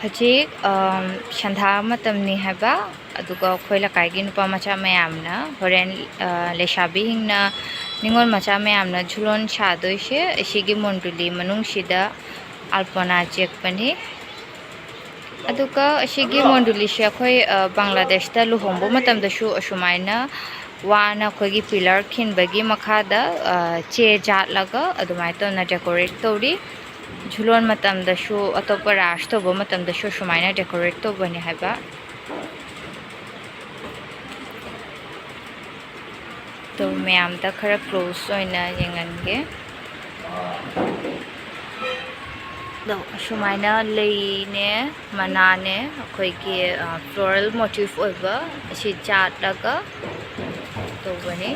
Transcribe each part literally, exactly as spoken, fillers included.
ꯍꯧꯖꯤꯛ, ꯑꯝ, ꯁꯟꯗꯥ ꯃꯇꯝꯅꯤ ꯍꯥꯏꯕ, ꯑꯗꯨꯒ ꯑꯩꯈꯣꯏ ꯂꯩꯀꯥꯏꯒꯤ ꯅꯨꯄꯥ ꯃꯆꯥ ꯃꯌꯥꯝꯅ ꯍꯣꯔꯦꯟ, ꯑ, ꯂꯩꯁꯥꯕꯤꯁꯤꯡꯅ, ꯅꯤꯉꯣꯜ ꯃꯆꯥ ꯃꯌꯥꯝꯅ ꯖꯨꯂꯣꯟ ꯁꯥꯗꯣꯏꯁꯦ ꯑꯁꯤꯒꯤ ꯃꯣꯟꯗꯨꯂꯤ ꯃꯅꯨꯡꯁꯤꯗ ꯑꯜꯄꯣꯅꯥ ꯆꯦꯛꯄꯅꯤ꯫ ꯑꯗꯨꯒ ꯑꯁꯤꯒꯤ ꯃꯣꯟꯗꯨꯂꯤꯁꯦ ꯑꯩꯈꯣꯏ, ꯑ, ꯕꯪꯒ꯭ꯂꯥꯗꯦꯁꯇ ꯂꯨꯍꯣꯡꯕ ꯃꯇꯝꯗꯁꯨ ꯑꯁꯨꯃꯥꯏꯅ ꯋꯥꯅ ꯑꯩꯈꯣꯏꯒꯤ ꯄꯤꯂꯔ ꯈꯤꯟꯕꯒꯤ ꯃꯈꯥꯗ, ꯑ, ꯆꯦ ꯖꯥꯠꯂꯒ ꯑꯗꯨꯃꯥꯏꯅ ꯇꯧꯅ ꯗꯦꯀꯣꯔꯦꯠ ꯇꯧꯔꯤ꯫ ꯖꯨꯂꯣꯟ ꯃꯇꯝꯗꯁꯨ, ꯑꯇꯣꯞꯄ ꯔꯥꯁ ꯇꯧꯕ ꯃꯇꯝꯗꯁꯨ ꯑꯁꯨꯃꯥꯏꯅ ꯗꯦꯀꯣꯔꯦꯠ ꯇꯧꯕꯅꯤ ꯍꯥꯏꯕ꯫ ꯑꯗꯣ ꯃꯌꯥꯝꯗ ꯈꯔ ꯀ꯭ꯂꯣꯁ ꯑꯣꯏꯅ ꯌꯦꯡꯍꯟꯒꯦ꯫ ꯑꯗꯣ ꯑꯁꯨꯃꯥꯏꯅ ꯂꯩꯅꯦ, ꯃꯅꯥꯅꯦ, ꯑꯩꯈꯣꯏꯒꯤ, ꯑ, ꯐ꯭ꯂꯣꯔꯦꯜ ꯃꯣꯇꯤꯐ ꯑꯣꯏꯕ ꯑꯁꯤ ꯆꯥꯠꯂꯒ ꯇꯧꯕꯅꯤ꯫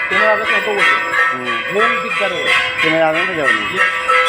ꯀꯦꯃꯦꯔꯥꯗ ꯀꯩꯅꯣ ꯇꯧꯕꯁꯦ꯫ ꯎꯝ꯫ ꯃꯑꯣꯡ ꯕꯤꯠ ꯇꯥꯔꯦꯕ꯫ ꯀꯦꯃꯦꯔꯥꯗꯅ ꯐꯖꯕꯅꯤ꯫